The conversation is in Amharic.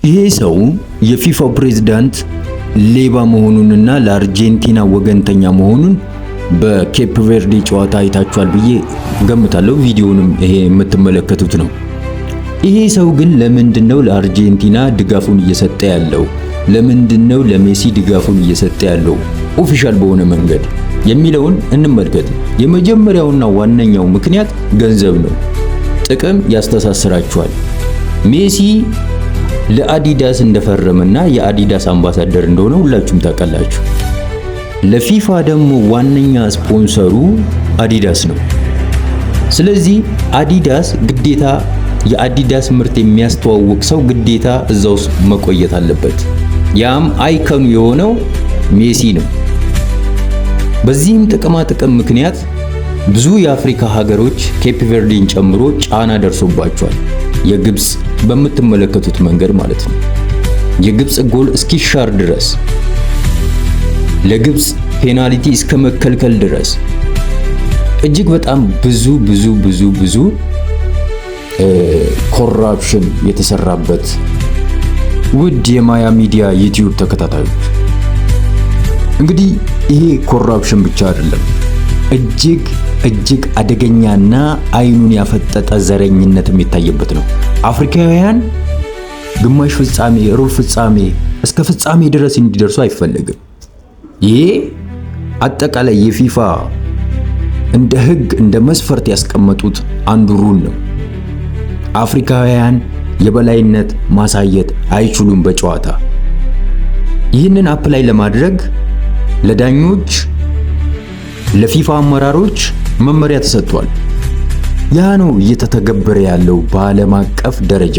ይሄ ሰው የፊፋው ፕሬዝዳንት ሌባ መሆኑንና ለአርጀንቲና ወገንተኛ መሆኑን በኬፕ ቬርዴ ጨዋታ አይታችኋል ብዬ ገምታለሁ። ቪዲዮውንም ይሄ የምትመለከቱት ነው። ይሄ ሰው ግን ለምንድን ነው ለአርጀንቲና ድጋፉን እየሰጠ ያለው? ለምንድን ነው ለሜሲ ድጋፉን እየሰጠ ያለው official በሆነ መንገድ የሚለውን እንመልከት። የመጀመሪያውና ዋነኛው ምክንያት ገንዘብ ነው። ጥቅም ያስተሳስራቸዋል። ሜሲ ለአዲዳስ እንደፈረመና የአዲዳስ አምባሳደር እንደሆነ ሁላችሁም ታውቃላችሁ። ለፊፋ ደግሞ ዋነኛ ስፖንሰሩ አዲዳስ ነው። ስለዚህ አዲዳስ ግዴታ የአዲዳስ ምርት የሚያስተዋውቅ ሰው ግዴታ እዛ ውስጥ መቆየት አለበት። ያም icon ኑ የሆነው ሜሲ ነው። በዚህም ጥቅማ ጥቅም ምክንያት ብዙ የአፍሪካ ሀገሮች ኬፕ ቬርዴን ጨምሮ ጫና ደርሶባቸዋል። የግብፅ በምትመለከቱት መንገድ ማለት ነው። የግብፅ ጎል እስኪሻር ድረስ፣ ለግብፅ ፔናልቲ እስከ መከልከል ድረስ እጅግ በጣም ብዙ ብዙ ብዙ ብዙ corruption የተሰራበት። ውድ የማያ ሚዲያ ዩቲዩብ ተከታታዮች፣ እንግዲህ ይሄ corruption ብቻ አይደለም፣ እጅግ እጅግ አደገኛና አይኑን ያፈጠጠ ዘረኝነት የሚታይበት ነው። አፍሪካውያን ግማሽ ፍጻሜ፣ ሩብ ፍጻሜ፣ እስከ ፍጻሜ ድረስ እንዲደርሱ አይፈለግም። ይሄ አጠቃላይ የፊፋ እንደ ሕግ እንደ መስፈርት ያስቀመጡት አንዱ rule ነው። አፍሪካውያን የበላይነት ማሳየት አይችሉም በጨዋታ። ይህንን apply ለማድረግ ለዳኞች፣ ለፊፋ አመራሮች መመሪያ ተሰጥቷል። ያ ነው እየተተገበረ ያለው በዓለም አቀፍ ደረጃ።